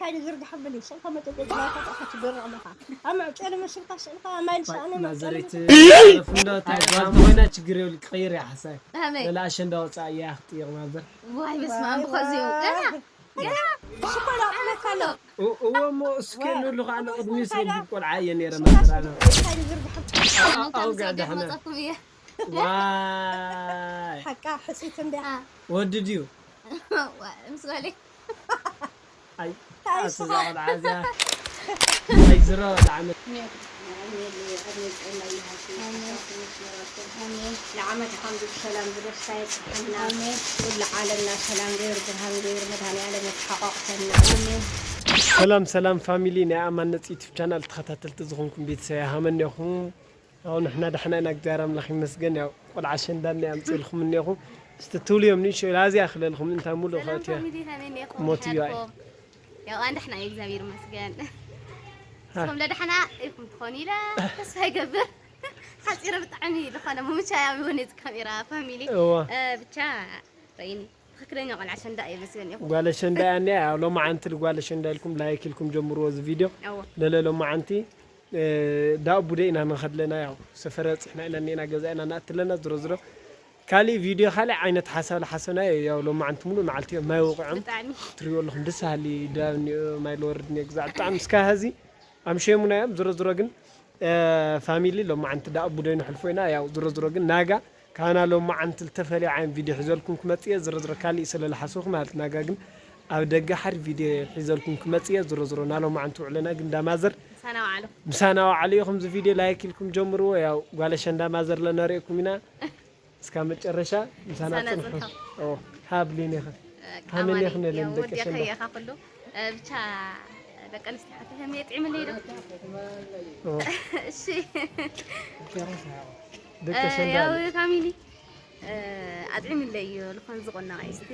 እንታይ ዝርግሐ ብሊ፣ ስልካ መጠጥ ናታ ክትገርቕ ኣለኻ። ኣብ መዕጨሊ መስልካ ስእልካ፣ ማይ ንስኣነ መዕጨሊ ናዝሬት መስልካ። ተረፍና፣ እንታይ ጓል ተኾይና ችግር የብሉ፣ ክቕይር እያ ሓሳይ። ኣመይ። ገለ ኣሸንዳ ወጻእ እያ ክትጥይቕ ማዘር። ዋይ፣ በስመ ኣብ፣ ብኸዚኡ። ገና፣ ገና። ሽኮር ኣቕመካ ኣሎ። እ-፣ እዎ፣ እሞ እስከ ንሉ ከዓ ንቕድሚ ሰብ ቆልዓ እየ ነይረ መሰራና። እንታይ ዝርግሐ? ኣውጋ ከምዚ ደሕና። መጻኩም እየ። ዋይ። ሓቃ ሕጽይት እንድያ። ኣ። ወዲ ድዩ? ዋ፣ ምስ ጓለይ። ኣይ፣ እንታይ ኣቲ ስኻ? እዛ ቆልዓ እዚኣ። ኣይ፣ ዝሮ፣ ንዓመት። ኣሜን። ኣሜን። ንዓመት ሓምዱ ብሰላም ብደስታ የብጽሓና። ኣሜን። ኩሉ ዓለምና ሰላም ገይሩ፣ ብርሃን ገይሩ፣ መድሃኔ ዓለም የተሓቋቑፈና። ኣሜን። ሰላም፣ ሰላም ፋሚሊ ናይ ኣማን ነጽ ዩቱብ ቻናል ተኸታተልቲ ዝኾንኩም ቤተሰብ ሃመን ኢኹም? ያው ንሕና ደሕና ኢና፣ እግዚኣብሔር ኣምላኽ ይመስገን። ያው ቆልዓ ኣሸንዳ እኒኣ ኣምፅእልኩም እኒኹም። እስቲ ትብልዮም ንእሽቶ ላዝያ ክለልኩም፣ እንታ ሙሉእ ሰላም ከእትዮ ፋሚሊ፣ ከመይ እኒኹም? ሞት እዩ፣ ኣይ። ሓልኩም? ያው ኣን ደሕና እዩ፣ እግዚኣብሔር ይመስገን። ሃ። ንስኹም ለ ደሕና ኢኹም ትኾኑ ኢለ ተስፋ ይገብር። ሓፂረ ብጣዕሚ ዝኾነ ምምቻይ ኣብይወን እዩ፣ ካሜራ ፋሚሊ። እዋ። እ፣ ብቻ ረኢኒ። ትኽክለኛ ቆልዓ ኣሸንዳ እየ መስገን ኢኹም። ጓል ኣሸንዳ እያ እኒኣ፣ ያው ሎማዓንቲ ጓል ኣሸንዳ ኢልኩም ላይክ ኢልኩም ጀምርዎ እዚ ቪድዮ። እዋ። ለለ ሎማዓንቲ እ፣ ዳኣ ቡደ ኢና ንኸድለና፣ ያው ሰፈረ ጽሕና ኢና እኒኤና፣ ገዛ ኢና ንኣትለና። ዝሮ ዝሮ ካሊእ ቪድዮ፣ ካሊእ ዓይነት ሓሳብ ለሓሰብናዮ፣ ያው ሎማዓንቲ ሙሉእ መዓልቲ እዮም ማይ ወቂዖም። ብጣዕሚ። ትሪእዎ ኣለኹም፣ ደስ በሃሊ ድባብ እኒኦ፣ ማይ ለወርድ እኒኦ፣ ግዛዕ ብጣዕሚ እስካ ሀዚ ኣምሸሙና እዮም። ዝሮ ዝሮ ግን፣ እ፣ ፋሚሊ ሎማዓንቲ ዳኣ ቡደ ንሕልፎ ኢና። ያው ዝሮ ዝሮ ግን ናጋ ካና ሎማዓንቲ ዝተፈለየ ዓይነት ቪድዮ ሒዘልኩም ክመጽእ እየ። ዝሮ ዝሮ ካሊእ ስለ ለሓሰብኩ ማለት ናጋ ግን ኣብ ደገ ሓደ ቪድዮ ሒዘልኩም ክመጽእ እየ። ዝሮ ዝሮ ናሎማዓንቲ ውዕለና ግን ዳማዘር ምሳና ውዓሉ። ምሳና ውዓሉ ኢኹም። እዚ ቪድዮ ላይክ ኢልኩም ጀምርዎ። ያው ጓል ኣሸንዳ ማዘር ለነርእየኩም ኢና። እስካ መጨረሻ ምሳና ምሳና ጽንሑ። ጽንሑ። ኦ፣ ሃብሊን ኢኻ። በቃ ሃመን ማሪ፣ ኢኽን ያው ለንደቀ ወዲ ሸንዳ። ከየኻ ኩሉ። እ፣ ብቻ ደቂ ኣንስትዮ ሓተተ የጥዕምለይ ዶ? ኦ። እሺ። ደቂ እ፣ ሸንዳ ያው ኣለ። ፋሚሊ፣ እ፣ ኣጥዕምለይ እዩ። ልኾን ዝቆና እስቲ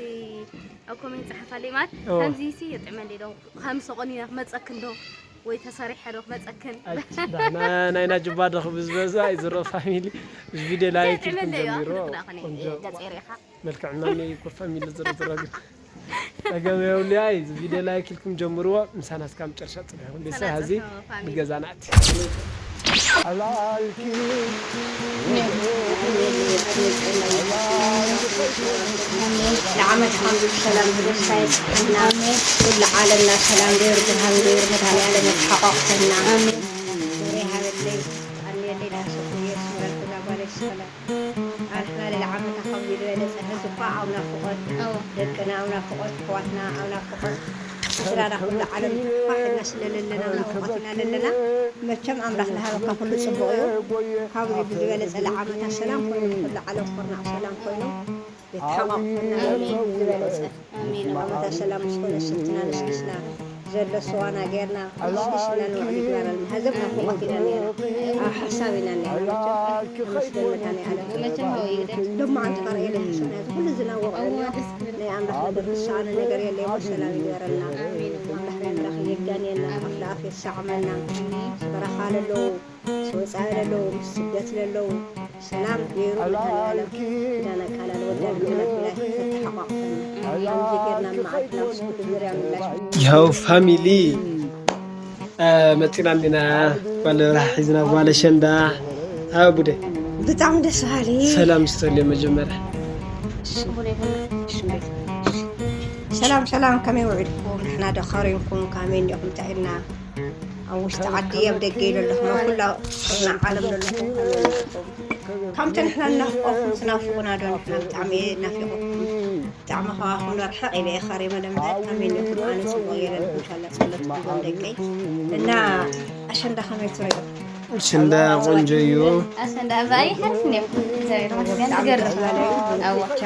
ኣብ ኮሜንት ጸሓፋለይ ማለት ኦ። ከምዚ ሲ የጥዕመለይ ዶ? ከም ሰቆኒ ክመጸክን ዶ? ወይ ተሰሪሐ ዶ ክመጸክን? ኣጭ፣ ዳሕና ናይ ናጅባ ዶ ክብዝበዛ እዩ ዝሮ ፋሚሊ። እዚ ቪድዮ ላይክ ኢልኩም የጥዕመለይ እዩ። ጀምርዎ። ኣፍልጥ ዳኸነ ቆንጆ። ገጸይ ሪኢኻ? መልክዕና እኮ ፋሚሊ ዝሮ ዝሮ ግን ጸገም የብሉ። ኣይ፣ እዚ ቪድዮ ላይክ ኢልኩም ጀምርዎ። ምሳና እስካብ መጨረሻ ጽንሑ። ቤተሰብ ምሳና ሀዚ ጽንሑ ፋሚሊ። ብገዛ ናት። ንዓመት ሓምዱ ብሰላም ብደስታ የብጽሓና። ኩሉ ዓለምና ሰላም ገይሩ፣ ብርሃን ገይሩ፣ መድሃኔ ዓለም የተሓቋቁፈና። ኣሜን። ክብሪ ይሃበለይ፣ ኣሜን። ሌላ ሰው ኢየሱስ ምሕረት እዛ ጓለይ ሰላም። ኣንሕና ሌላ ዓመታ ከምዚ ዝበለጸ ህዝቢ እኳ ኣብ ናፍቖት፣ ኣዎ። ደቅና ኣብ ናፍቖት፣ ኣሕዋትና ኣብ ናፍቖት፣ ስድራና ኩሉ ዓለም ተፋሒና ስለ ለለና፣ ኣብ ናፍቖት ኢና ለለና። መቸም ኣምላኽ ዝሃበካ ኩሉ ጽቡቕ እዩ። ካብዚ ብዝበለጸ ለዓመታ ሰላም ኮይኑ፣ ኩሉ ዓለም ኩርናዕ ሰላም ኮይኑ፣ የተሓቋቑፈና ዝበለጸ። ኣሜን። ዓመታ ሰላም ምስ ኮነ፣ ስልትና ነስኒስና፣ ዘሎ ስዋና ጌርና፣ ነስኒስና ንውዕል ይግበረልና። ህዝብ ናፍቖት ኢና ነይርና፣ ኣብ ሓሳብ ኢና ነይርና። መቸም ተመስገን መድሃኔ ዓለም። መቸም ሃው ይግደል። ሎማዓንቲ ከርእየለ ተሰምያ፣ ኩሉ ዝናወቕ እዎ፣ ዘሎ ደስ ክብል። ናይ ኣምላኽ ነገር ዝሰኣነ ነገር የለ፣ እሞ ሰላም ይግበረልና። ኣሜን። ኣምላኽ ኣምላኽ የጋንየና፣ ኣፍ ለኣፍ የሰዓመና። ኣሜን። በረኻ ለለዉ፣ ወጻኢ ለለዉ፣ ምስ ስደት ለለዉ፣ ሰላም ገይሩ መድሃኔ ዓለም ኪዳነ ቃል ኣልወዳ ንዓና ብላይ ተተሓቋቑፈና። ከምዚ ጌርና መዓልትና ምስ ኩሉ ዙርያ ምላሽ። ያው ፋሚሊ፣ እ፣ መጺና እንዲና ጓል ራሕ ሒዝና ጓል ኣሸንዳ። ኣብ ቡደ። ብጣዕሚ ደስ በሃሊ። ሰላም ስትበልዮ መጀመርያ። ሰላም፣ ሰላም፣ ከመይ ውዒልኩም? ንሕና ዶ ከሪምኩም? ከመይ እንዲኹም? እንታይ ኢልና? ኣብ ውሽጢ ዓዲ፣ ኣብ ደገ ኢሉ ኣለኹም፣ ኣብ ኩላ ኩርናዕ ዓለም ዘለኹም ከመይ ኣለኹም? ከምቲ ንሕና እናፍቆኩም ትናፍቁና ዶ? ንሕና ብጣዕሚ ናፊቁኩም። ብጣዕሚ ካባኹም ርሕቕ ኢለ እየ ከሪመ እምበር፣ ከመይ እንዲኹም? ኣነ ጽቡቕ እየ ኢለልኩም፣ ኢንሻላህ ጸሎት ትብሎም ደቀይ። እና ኣሸንዳ ከመይ ትርእዩ? ኣሸንዳ ቆንጆ እዩ። ኣሸንዳ እምበኣር ሓሪፍ እንድዮም። እግዚኣብሔር ይመስገን። ዝገርም። ኣዎ። ብቻ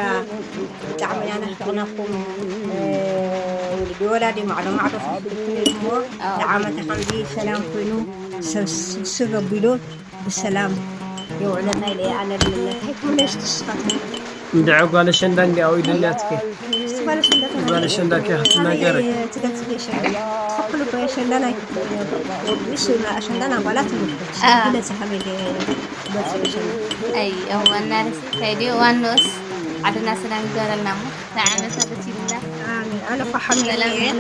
ብጣዕሚ ኢና ናፊቕናኩም። እ፣ ወላዲ ማዕዶ ማዕዶ ክትልኩ እሞ፣ ኣዎ። ንዓመታ ከምዚ ሰላም ኮይኑ፣ ሰብ ስብስብ ኣቢሉ ብሰላም የውዕለና ኢለ እየ ኣነ ልምነ። እንታይ ትብለሽ ንስኻትኩም? እንድዒ ጓል ኣሸንዳ እንዲኣ ወይ ድልያትኪ? እስቲ ጓል ኣሸንዳ ተናገሪ። ጓል ኣሸንዳ ከ ክትናገሪ? ኣነ ትገልጽ ኣሸንዳ። ትኽክል እኮ ኣሸንዳ ናይ ክልተ እዩ። ወዲ ኣሸንዳ ናይ ጓላት እዩ። አ። ግለጽ ሓመድ ትገልጽ ኣሸንዳ። ኣይ፣ እዋና ርእሲ ከይዲ ዋኖስ ዓድና ሰላም ይገረልና እሞ። ንዓመት ኣበሲልና። ኣሜን። ኣነ እኮ ሓሚመ እየ።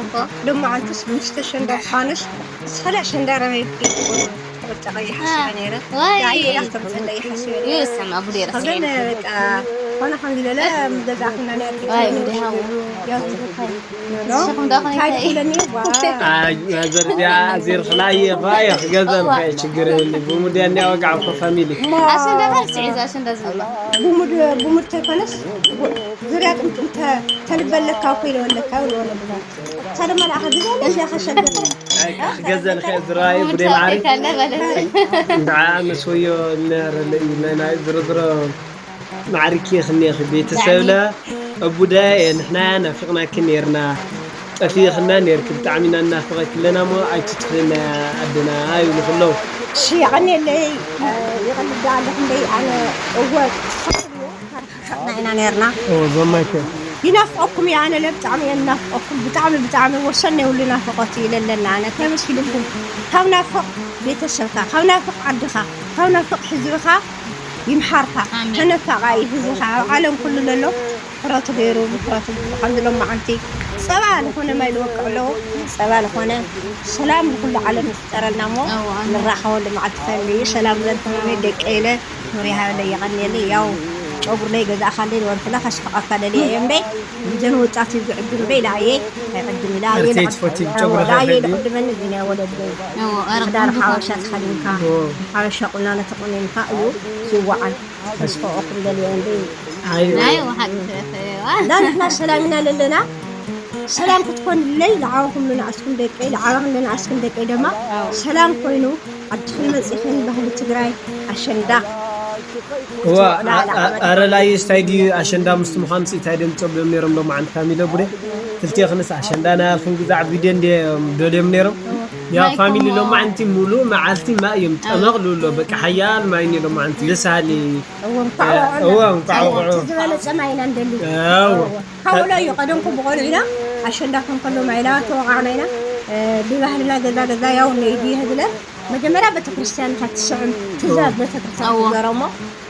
ሎማዓንትስ ምሽተ ሸንዳ ፋኑስ፣ እስኸላ ሸንዳ ረመይ ብጌት ቁርጫ ቀይሕ ሓሲበ ነይረ። ዋይ። ዳይ ኢላ ክትምፅለይ ሓሲበ ነይረ። ይስማ፣ ቡዴ ረሲዐ ግን ነይረ። በቃ፣ ኾነ ኸም ዝበለ፣ ገዛ ኹና ነር ዋይ፣ እንዲህ ሃው። ያው፣ ንስኹም ዶ ኾነ እንታይ እንታይ? ትብለኒ? ዋ። ኣይ፣ ዘርቢያ፣ ዜር ኽላየ፣ ኸየ፣ ገዘን ኸየ፣ ችግር የብሉ። ብሙድ ያን ያወጋዕ እኮ ፋሚሊ። ኣሸንዳ ኸ ርሲዐ፣ እዛ ኣሸንዳ ዝብላ። ብሙድ፣ ብሙድ ተይኮነስ፣ ዙርያ ጥምጥም ተ-፣ ተልበለካ እኮ ኢለወለካ፣ ኢለወለካ። እታ ድማ ንዓኻ ግዜ ኣለሽ፣ ያኸ ሸገር። ኣይ፣ ክገዘልከ ዝራይ፣ ቡዴ ማዕሪ። ካለ ማለት። እንዳ ምስ ወዮ ነረለይ፣ ናይ፣ ናይ ዝርዝሮ ማዕሪኪ ክኔኺ ቤተሰብለ፣ ኣቡዳየ፣ ንሕና ናፊቕናኪ ኔርና። ጠፊእኽና ኔርኪ፣ ብጣዕሚ ኢና እናፍቐኪ ኣለና እሞ ኣይትጥፍእና ኣደና ይብሉ ከለዉ። እሺ፣ የቐንየለይ፣ እ፣ ይቐልድ ኣለኹ እምበይ፣ ኣነ እወ፣ ሓቅና ኢና ኔርና። ኦ፣ ዘማይከ። ይናፍቐኩም እየ፣ ኣነ ለ ብጣዕሚ እየ እናፍቐኩም፣ ብጣዕሚ፣ ብጣዕሚ ወሰን የብሉ ናፍቖት እዩ ለለና። ኣነ እንታይ መሲልኩም? ካብ ናፍቕ ቤተሰብካ፣ ካብ ናፍቕ ዓድኻ፣ ካብ ናፍቕ ህዝብኻ ይምሓርካ፣ ኣሜን። ተነፋቓይ ህዝብኻ ኣብ ዓለም ኩሉ ዘሎ ምሕረቱ ገይሩ፣ ምሕረቱ ከም ሎማዓንቲ ጸባ ዝኾነ ማይ ዝወቅዕ ኣለዎ። ጸባ ዝኾነ ሰላም ንኹሉ ዓለም ይፍጠረልና እሞ እዎ፣ ኣሜን። ንራኸበሉ መዓልቲ ፈሊ ሰላም ዘንተመመ ደቀ ኢለ ኑር ይሃበለይ የቐንየለይ። ያው ጨጉርለይ ገዛእኻለይ ንወርፍላ ከስሕቐካ ደልየ እየ እምበይ፣ ብዘን ወጣት እዩ ዝዕድም እምበይ፣ ዳእየ ኣይዕድም፣ ዳእየ ኣርቴት ልዕድም፣ ፎቲ ጨጉሪ ዳእየ ከይፈዲ። ልዕድመኒ እዚ ናይ ወለደይ። እዎ፣ ኣረ ክዳን ቆንጆ ሓበሻ ተኸዲንካ፣ እዎ። ሓበሻ ቁናኖ ተቆኒንካ እዩ ዝወዓል። ተስፋ ኦኹም ደልየ እምበይ። ኣይ። ናይ ወሓቂ ትረፈ። ዳ ንሕና ሰላም ኢና ለለና። ሰላም ክትኮንለይ፣ ለዓኹም ንኣስኩም ደቀይ፣ ለዓኹም ንኣስኩም ደቀይ ደማ ኣዎ። ሰላም ኮይኑ፣ ዓድኽን መጺኽን ባህሊ ትግራይ ኣሸንዳ። እዋ፣ ላ፣ ላ፣ ኣ-፣ ኣ-፣ ኣረ ላይስ ታይ ድዩ ኣሸንዳ ምስቲ ምዃኑ ሲ ታይ ድዮም ጸብዮም ነይሮም ሎማዓንቲ ፋሚሊ ቡዴ? ክልቴኽንስ ኣሸንዳ ናይ ኣልኩም ግዛዕ ቪድዮ እንድዮም ደልዮም ነይሮም? እዎ። ያ ናይ ፋሚሊ ኮሞ። ሎማዓንቲ ሙሉእ መዓልቲ ማይ እዮም ጠመቕ ልብሎ። በቃ ሓያል ማይ እንድዮ ሎማዓንቲ። ደስ በሃሊ። እዎ፣ እንኳዕ እ፣ ወቕዑ። እዎ፣ እንኳዕ ወቕዑ። ዝበለጸ ማይ ኢና እንደሊ። እዎ። እዎ። ካብኡ እዩ ቀደምኩ ብቆልዑ ኢና ኣሸንዳ ከም ከሎ ማይ ኢና ተወቃዕና ኢና። እ፣ ብባህልና ገዛ ገዛ ያው ነይዲ ህዝለ መጀመርያ ቤተክርስትያን ኢኻ ትስዕም፣ ትእዛዝ ቤተክርስትያን እዎ። ትገረሞ።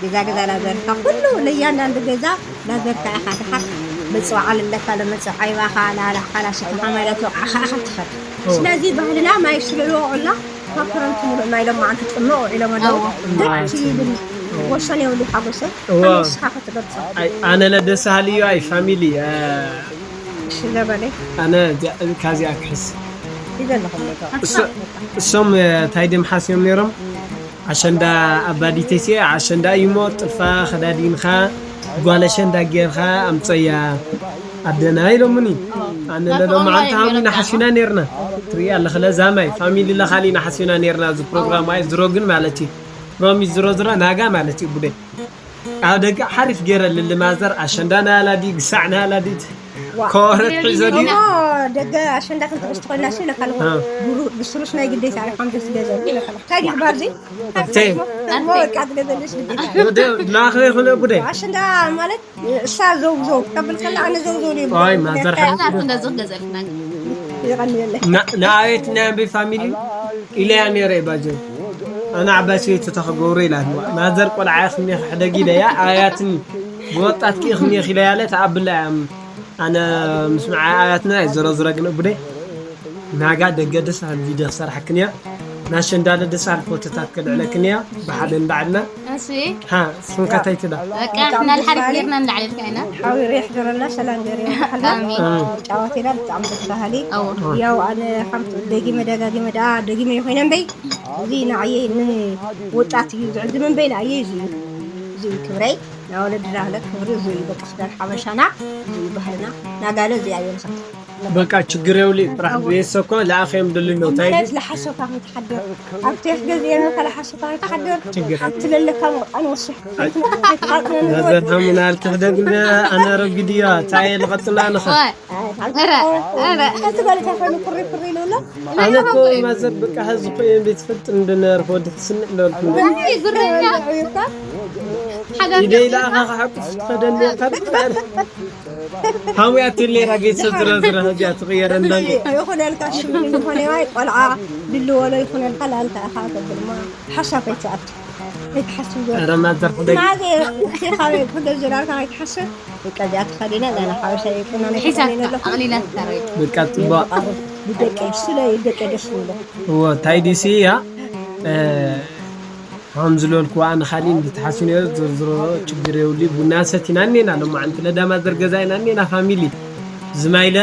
ገዛ ገዛ ላዘርካ፣ ኩሉ ለእያንዳንዱ ገዛ ላዘርካ ኢኻ። ድሓር መጽዋዕ ኣለካ፣ ለመጽዋዕ ኣይባኻ፣ ላላኻ፣ ላሰተኻ፣ ማለት ወቃዕኻ ኢኻ ትኸድ። እዎ። ስለዚ ባህልና ማይ ስለ ዝወቕዑልና፣ ካብ ክረምቲ ሙሉእ ማይ ሎማዓንቲ ጥምቕ ውዒሎም ኣለዉ። እዎ። ደስ ይብል። እዎ። ወሰን የብሉ ሓጎሰይ። እዎ። ከመይ ንስኻ ክትገልጾ? ኣይ፣ ኣነ ለደስ ሃልዩ ኣይ ፋሚሊ፣ እ፣ እሺ፣ ለበለይ። ኣነ እዚኣ፣ ካብዚኣ ክሕስ። ይዘለኹም ነጋ። እሶ-፣ እሶም፣ እ፣ ታይ ድም ሓስዮም ነይሮም? ኣሸንዳ ኣባዲተይሲ፣ ኣሸንዳ እዩ እሞ ጥልፋ ከዳዲንኻ፣ ጓል ኣሸንዳ ጌርካ ኣምፀያ ኣደና ኢሎምኒ። ኣነ ካብ ለሎም ተቐባሊ ዓንታ ሃሙና ነይሮም ሓሲና ነይርና። ትርኢ ኣለኸ ለዛማይ ፋሚሊ ለኻሊና ሓሲና ነይርና። እዚ ፕሮግራም ኣይ ዝሮ ግን ማለት እዩ። ፕሮሚስ ዝሮ ዝሮ ናጋ ማለት እዩ ቡደይ። ኣብ ደገ ሓሪፍ ገይረ ልልማዘር ኣሸንዳ ናላዲ፣ ግሳዕ ናላዲ፣ ዋ። ኮረት ሒዘ ድዩ? እሞ ደገ ኣሸንዳ ክንትርስ ትኾይና ሲ ለካ ልኾ አ። ብሩ-፣ ብስሩስ ናይ ግዴታ እዩ፣ ከም ደስ ገዘ እዩ ለካ። እንታይ ድዩ ባርዚ? እቴ። እሞ ወርቃ ትገዘልሽ ግዴታ እዩ። ወደ ላኸ ይኹነ ቡደ። ኣሸንዳ ማለት እሳ ዘው ዘው ተብል ከላ ኣነ ዘው ዘው ድዩ? ኣይ፣ ማዘር ሓሪፍ ኣላ ገዘ። ክንደዚ ገዘልክና። ይቐንየለይ። ና-፣ ንኣየት ናይ ኣምቢ ፋሚሊ ኢለያ ነይረ ባጀ። ኣነ ዓባይ ሰበይቲ ተኸገብሮ ኢላ። ማዘር ቆልዓ ክኒ ክሕደግ ኢለያ፣ ኣያትኒ ብወጣት ክኢኽኒ ኢለያ፣ ለ ተኣብላ እያ። ኣነ ምስ መዓ ኣያትና እዩ፣ ዞሮ ዞሮ ግን ቡደይ ናጋ ደገ ደስ በሃሊ ቪድዮ ክሰርሓክን እያ። ናሸንዳለ ደስ በሃሊ ፎቶታት ከልዕለክን እያ፣ ብሓደ ንባዕልና። እሺ። ሃ፣ ስንካ እንታይ ትዳ? በቃ፣ ንሕና ንሓሪፍ ጌርና ንላዕለልካ ኢና። ሓዊ ሬሕ ገረና ሰላም ገርና ሓላ። ኣሜን። ኣሜን። ጫወቴና ብጣዕሚ ደስ በሃሊ። ኣዎ። ያው ኣነ ከምቲ ደጊመ ደጋጊመ ደኣ ደጊመ ይኾይነ እምበይ፣ እዚ ንዓየ ንወጣት እዩ ዝዕድም እምበይ፣ ንዓየ እዚ እዩ። እዚ እዩ ክብረይ። ናይ ወለድና ክብሪ እዚ እዩ። በቃ ክዳን ሓበሻና፣ እዚ እዩ ባህልና። ናጋለ እዚ ኣየንሳ። በቃ ችግር የውሊ፣ ጥራሕ ቤተሰብ እኮ ለኣኸዮም ድልነው ታይ ማለት ለሓሰካ ከይትሓድር። ኣብ ቴፍ ገዚኤ ከለሓሰካ ከይትሓድር። ችግር። ኣትለለካ መውጣን ወስሕ። ኣይ። ከይትሓድር። ነዘር ሃሙና ኣልክሕደግ እንደ ኣነ ረቢድያ፣ ታይ ልቐጥላ ንኸ። ዋይ። ኣረ፣ ኣረ። እቲ በለ ተፈኑ ኩሪ ኩሪ ኢሉ ኣሎ። ኣነ እኮ ማዘር በቃ ሀዚ እኮ እየ ቤት ፍጥ እንድነር ሆድ ትስንዕ ለልኩ። ዋይ፣ ጉረኛ። ሓገር ኢደይ ለኣኻ ክሓቁፍ ትኸደኒ ካብ ሃውያ ትሌራ ቤተሰብ ዝረ ዝረ ሀዚያ ትቕየረ እንዳለ። ይኹነልካ ሽም ዝኾነ ዋይ ቆልዓ ድልወሎ ይኹነልካ ላልካ ኢኻ ተብልማ ሓሳብ ኣይትኣቱ። ኣይትሓስብ ዞ። ኧረ ማዘር ሕደግ። ናዘ ካበይ ክገዝእ ላልካ ኣይትሓስብ። በቃ እዚኣ ተኸዲነ፣ እዛ ናይ ሓበሻ ይኩኖ ሒዛታ፣ ኣለኹ። ኣቕሊላታ ራይ። በቃ ጽቡቕ። ብደቂ ስለ ደቂ ደስ ይብሎ። እዎ፣ እንታይ ዲሲ እያ? እ፣ ከም ዝበልኩ ኣነ ካሊእ እንድትሓሱ ነይሩ ዝርዝሮ ችግር የብሉ። ቡና ሰቲና እኔና፣ ሎማዓንቲ ለዳማ ዘርገዛ ኢና እኔና ፋሚሊ። ዝማይለ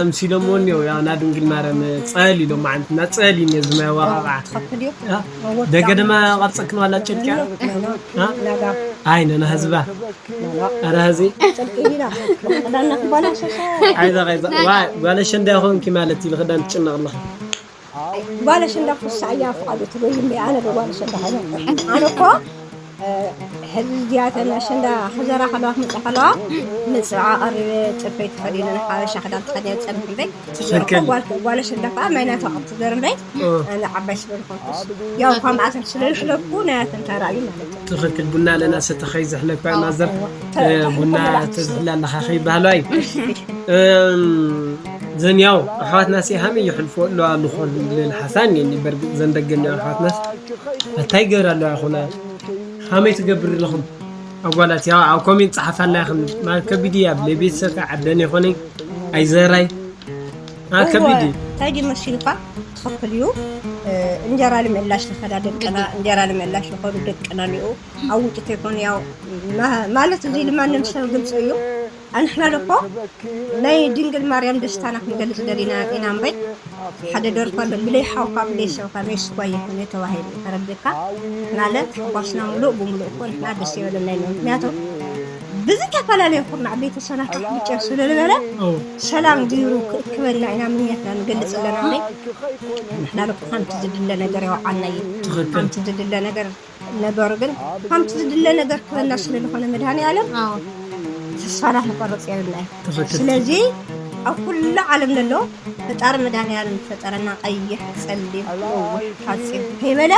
ምሲሎምዎ እኒኦ፣ ያው ና ድንግል ማርያም ጸሊ፣ ሎማዓንቲ ና ጸሊ እኒኦ ዝማይ ዋቃቃ። ትኸፍል እዩ። እ? ደገ ድማ ቀርጸክን ዋላ ጨርቂያ? እ? ኣይ ነና ህዝባ። ኧረ ህዚ ጨርቂ ዲና ክዳና ክባላሸሻ። ኣይዛ፣ ኣይዛ። ዋ፣ ጓል ኣሸንዳ ይኾንኪ ማለት እዩ፣ ክዳን ትጭነቕ ኣለኻ። ጓል ኣሸንዳ ፍሳ እያ ፍቓዱ ትበይ እምበይ፣ ኣነ ዶ ጓል ኣሸንዳ ሃይነ። ኣነ እኮ፣ እ፣ ሕዚ እዚኣተን ኣሸንዳ ክዘራ ከለዋ ክመጻ ከለዋ፣ ምጽዓ ቀሪበ፣ ጨርቂ ተኸዲነ፣ ናይ ሓበሻ ክዳን ተኸዲነ፣ ጸንሕ እምበይ። ትኽክል። ጓል፣ ጓል ኣሸንዳ ከዓ ማይ ናታ ትዘር እምበይ፣ እ። ኣነ ዓባይ ስለ ዝኾንኩስ። ያው እኳ መዓልተን ስለ ዝሕለፍኩ፣ ናያተን ተራእዩ ማለት እዩ። ትኽክል። ቡና ለና ሰተኸይ ዘሕለኳ ማዘር፣ እ፣ ቡና ተዝሕላ ኣለኻ ከይበሃሉ ኣይ። እም፣ ዘን ያው ኣሕዋትና ሲ ሃመይ ይሕልፎ ኣለዋ ዝኾን ልብል ሓሳብ እኒአኒ። በርግጥ ዘን ደገ እኒኦ ኣሕዋትናስ እንታይ ይገብራ ኣለዋ ይኾና? ሃመይ ትገብር ኣለኹም ኣጓላት? ያው ኣብ ኮሜንት ጸሓፋልና ኢኽን። ማለት ከቢድ እያ ብለይ ቤተሰብ ከዓ ዓደን ይኾነይ ኣይዘራይ። ኣ፣ ከቢድ እዩ። እንታይ ድዩ መሲልካ? ትኽክል እዩ። እ፣ እንጀራ ልመላሽ ተኸዳ ደቅና፣ እንጀራ ልመላሽ ይኸዱ ደቅና እኒኡ። ኣብ ውጭ ተይኮነ ያው፣ ማ-፣ ማለት እዚ ንማንም ሰብ ግልፂ እዩ። ኣንሕና ደኮ ናይ ድንግል ማርያም ደስታና ክንገልፅ ደሊና ኢና እምበይ። ሓደ ደርፋ ኣሎ፣ ብለይ ሓውካ፣ ብለይ ሰብካ፣ ናይ ስኳ ይኹን ተባሂሉ ተረዲእካ። ማለት፣ ሓጓስና ሙሉእ ብሙሉእ እኮ ንሕና ደስ ይበለና ኢና። ምክንያቱ ብዝተፈላለየ ኩርናዕ ቤተሰብና ካሕብጨ ስለ ዝበለ፣ ኦ፣ ሰላም ገይሩ ክእክበልና ኢና ምንየትና ንገልፅ ኣለና እምበይ። ንሕና ደኮ ከምቲ ዝድለ ነገር የውዓልና እዩ። ትኽክል። ከምቲ ዝድለ ነገር ነበሩ፣ ግን ከምቲ ዝድለ ነገር ክበና ስለ ዝኾነ መድሃኔ ዓለም አዎ ተስፋና ክንቆርፅ የብልና እዩ። ትኽክል። ስለዚ ኣብ ኩሉ ዓለም ዘሎ ፈጣሪ መድሃኔ ዓለም ዝፈጠረና ቀይሕ፣ ፀሊም፣ ነዊሕ፣ ሓፂር ከይበለ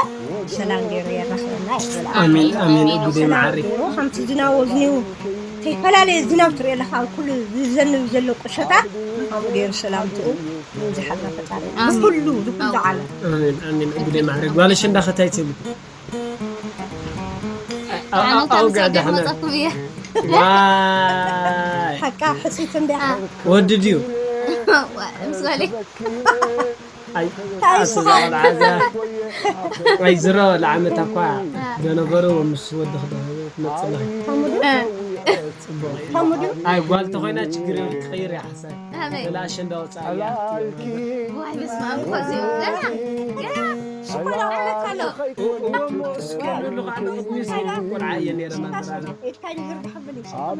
ሰላም ገይሩ የራኽበና ይበላ። ኣሜን፣ ኣሜን። እጉደይ መዓሪ። ከምቲ ዝናብ ወዝኒው ተፈላለየ ዝናብ ትሪኦ ኣለካ፣ ኣብ ኩሉ ዝዘንብ ዘሎ ቁሸታት ከምኡ ገይሩ ሰላምትኡ ይብዝሓልና ፈጣሪ። ኣሜን። ብኩሉ፣ ብኩሉ ዓለም። ኣሜን፣ ኣሜን። እጉደይ መዓሪ። ጓል ኣሸንዳ ከታይ ትብል? ኣነ ካብ ሰው ገር መጻኩም እየ። ዋይ። ሓቃ ሕፅይት እንዲያ። ወዲ ድዩ? ምስ በለይ ኣይ፣ ኣስዛ ቆልዓ እዛ። ኣይ፣ ዝሮ ለዓመታ እኳ ደነበሩ ምስ ወዲ ክደ ትመጽእ ኣለኺ። ጽቡቕ። ኣይ፣ ጓል ተኾይና ችግር የብሉ፣ ክቕይር እያ ሓሳብ። ኣበይ? ገለ ኣሸንዳ ወጻኢ እያ። ዋይ፣ በስመ ኣብ፣ እኮ እዚኦ ገና፣ ገና ሽኮር ዓመት ኣሎ። እሞ እስኪ ንሉ ከዓ ንዕጉስ ቆልዓ እየ ነይረ መምህራና። ኢድካ ይዝርግሐ ብልሽ። ኣብ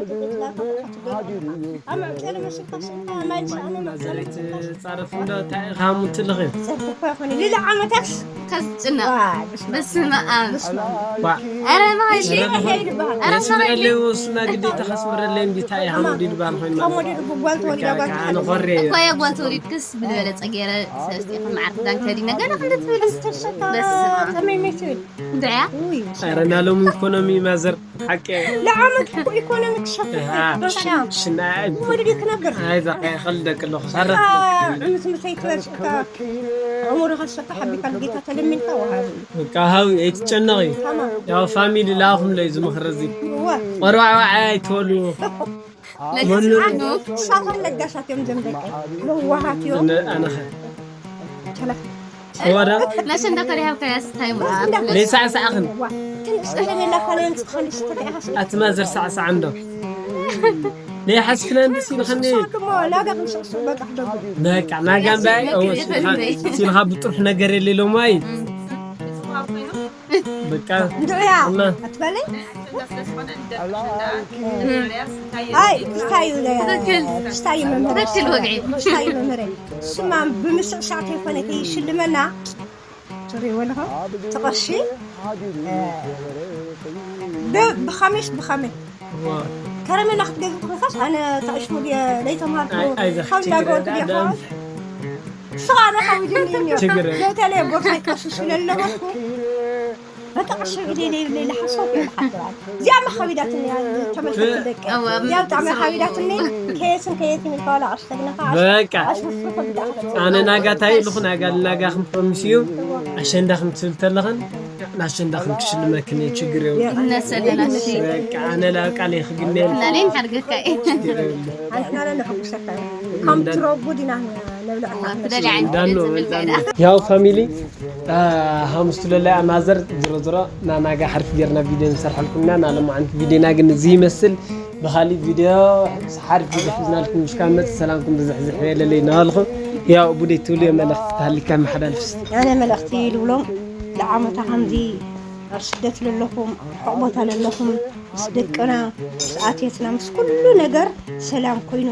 መዕጨሊ መስልካ ስእልካ ማይ ዝሰኣነ መዕጨሊ ማዘሪት ጻረፍ እንዶ እንታይ ኢኻ ሙትልኺ? ጸርኩ እኮ ይኾነ። ሌላ ዓመታስ ከዝጭነቕ። ዋይ፣ በስመ በስመ ኣብ። በስመ ኣብ። ዋ፣ ኧረ መሃጂ። ይሄ ይበሃል። ኧረ መሃጂ። የስምረለይ ወስና ግዴታ ከስምረለይ እንዲ እንታይ ኢኻ ሙዲ ድባል ኮይኑ ካብ ማለት ሞዴል ብጓል ተወሊዳ ጓል ኣነ ኾሬ እኮ የጓል ተወሊድክስ ብዝበለጸ ገይረ ሰለስቲኹም መዓር ክዳን ከዲነ ገለ ክንዲ ትብል ተሰካ በስመ ኣብ። ተመይመይ ትብል። እንታይ እያ? ውይ። ኧረ ናሎም ኢኮኖሚ ማዘር ሓቂ ለዓመት እኮ ኢኮኖሚክ ሸፍ እያ። በሻ ሽና ወዲ ክነብር ኣይዛ ከልደቅ ኣለኹ ሳረ እምት ምሰይትበልሽካ ኣእምሮኻ ዝሰካ ሓቢካ ንጌታ ተለሚንካ ወሃቢ እዩ። በቃ ሃው ኣይትጨነቂ። ታማ ያው ፋሚሊ ላኹም ለይ ዝምኽር እዚ እወ ቆርባዕባዕ ኣይትበሉ። ለገስዓኑ ንሳቶም ለጋሳት እዮም ዘም ደቂ ለዋሃት እዮም። ኣነ ኣነኸ ተላ ወዳ ለሸንዳ ተሪሃብካያ ስታይ ሙላ ለይሳዕሳዕኽን ዋ ትንሽ ተለሜላ ካልኦን ትኸልሽ ተተያኸስ ኣቲ ማዘር ሳዕሳዕ እንዶ ለይሓስክለ እንዲ ሲልኸኒ ሞ ናጋ ክንስቅሱ በቃ ደጉ በቃ ናጋ እምበይ ሲልኻ ብጥሩሕ ነገር የለ ኢሎም ኣይ በቃ እንድዕያ እና ኣትበለይ ኣይ ክስታዩ ክስታዩ መምህር ትክክል ወግዒ ክስታዩ መምህር ስማ ብምስዕሳዕ ተይኮነ ከይሽልመና ትሪእዎ ኣለኹም ትቐሺ ብ- ብኸመይስ ብኸመይ ከረሜላ ክትገዝእ ትኽእልካስ ኣነ ታእሽሙ ድየ ለይተምሃርኩ ኣይ- ኣይዘ- ካብ ችግር እንዳገወርኩ የለ- ድየ ኣዳም- ኸ ንስኻ ኣነ ከቢድኒ እኒኦ ችግር የለ። በተለይ ቦርሳይ ቀሺ ስለለበስኩ በቃ ቀሺ ኢለ ኢለ ኢለ ኢለ ሓሳብ ይሓስባል እዚኣ መኸቢዳትኒ ተመልከቲ ደቂ እወ፣ እዚኣ ብጣዕሚ ከቢዳትኒ ከየትን ከየትን ኢልካ ዋላ ቀሺ ተግነኻ በቃ ኣሽፍፍ ከቢዳ ኣነ ናጋ እንታይ ኢልኹ ናጋ ንናጋ ክም ፕሮሚስ እዩ ኣሸንዳ ክም ትብል ተለኽን ናሸንዳ ክንክሽልመክን እየ፣ ችግር የብሉ። ይቕነ ሰለና እሺ። በቃ ኣነ ላብ ቃል እየ ክግነየልኩ። ናለይ ንሓርገካ እየ። ችግር የብሉ። ኣሕና ነሕጉሰካ ኢና። ከም እንዳን- ትረቡ ዲና ነብልዐካ። እዋ፣ ትደልያ ዓይነት እንዳኖ፣ ዝብል እንዳኖ። ካይዳ። ያው ፋሚሊ፣ አ፣ ሐሙስ ትለላይ ኣማዘር ዝሮ ዝሮ ናናጋ ሐርፍ ጌርና ቪድዮ ንሰርሐልኩምና። ናለማዓንቲ ቪድዮና ግን እዚ ይመስል። ብኻሊእ ቪድዮ ሐርፍ ቪድዮ ሒዝናልኩም እስካብ ንመጽእ ሰላምኩም ብዝሕዝሕ የለለይ እናበልኩ፣ ያው ቡደይ ትብልዮ መልእኽቲ ተሃሊካ መሓላልፍ እስቲ። ኣነ መልእኽቲ ልብሎም፣ ለዓመታ ከምዚ ኣብ ስደት ለለኹም፣ ርሑቕ ቦታ ለለኹም፣ ምስ ደቅና፣ ምስ ኣትየትና፣ ምስ ኩሉ ነገር ሰላም ኮይኑ፣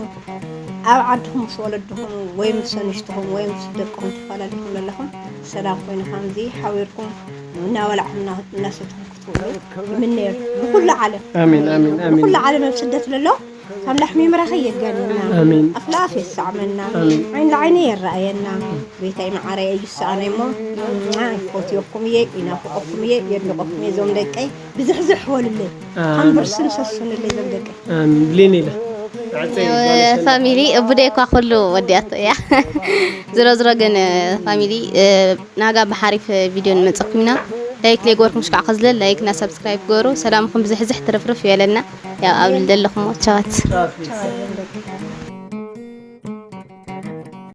ኣብ ዓድኹም ምስ ወለድኹም ወይ ምስ ኣንሽትኹም ወይ ምስ ደቅኹም ተፈላለኹም ለለኹም፣ ሰላም ኮይኑ ከምዚ ሓቢርኩም እናበላዕኹም እና-፣ እናሰትኹም ክትውዕሉ ይምነየልኩም። ንኹሉ ዓለም። ኣሜን፣ ኣሜን፣ ኣሜን። ንኹሉ ዓለም ኣብ ስደት ለሎ፣ ካብ ላሕሚ ምራኸ የጋንየና። ኣሜን። ኣፍ ለኣፍ የሳዕመና። ኣሜን። ዓይን ለዓይኒ የረኣየና። ቤታይ መዓረይ እዩ ዝሰኣነ እሞ፣ ይፈትየኩም እየ፣ ይናፍቀኩም እየ፣ የድንቀኩም እየ። እዞም ደቀይ ብዝሕዝሕ በሉለይ። ኣሜን። ከም ብርስን ሰሱንለይ እዞም ደቀይ። ኣሜን። ብሌን ኢለ። ፋሚሊ፣ እቡደይ እኳ ኩሉ ወዲኣቶ እያ። ዝሮ ዝሮ ግን፣ ፋሚሊ፣ ናጋ ብሓሪፍ ቪድዮ ንመጽእኩም ኢና። ላይክ ለይገበርኩም ሽካዕ ከዝለ ላይክ እና ሰብስክራይብ ገበሩ። ሰላምኩም ብዝሕዝሕ ትርፍርፍ ይበለና። ያው ኣብ ልደለኹም ቻዋት።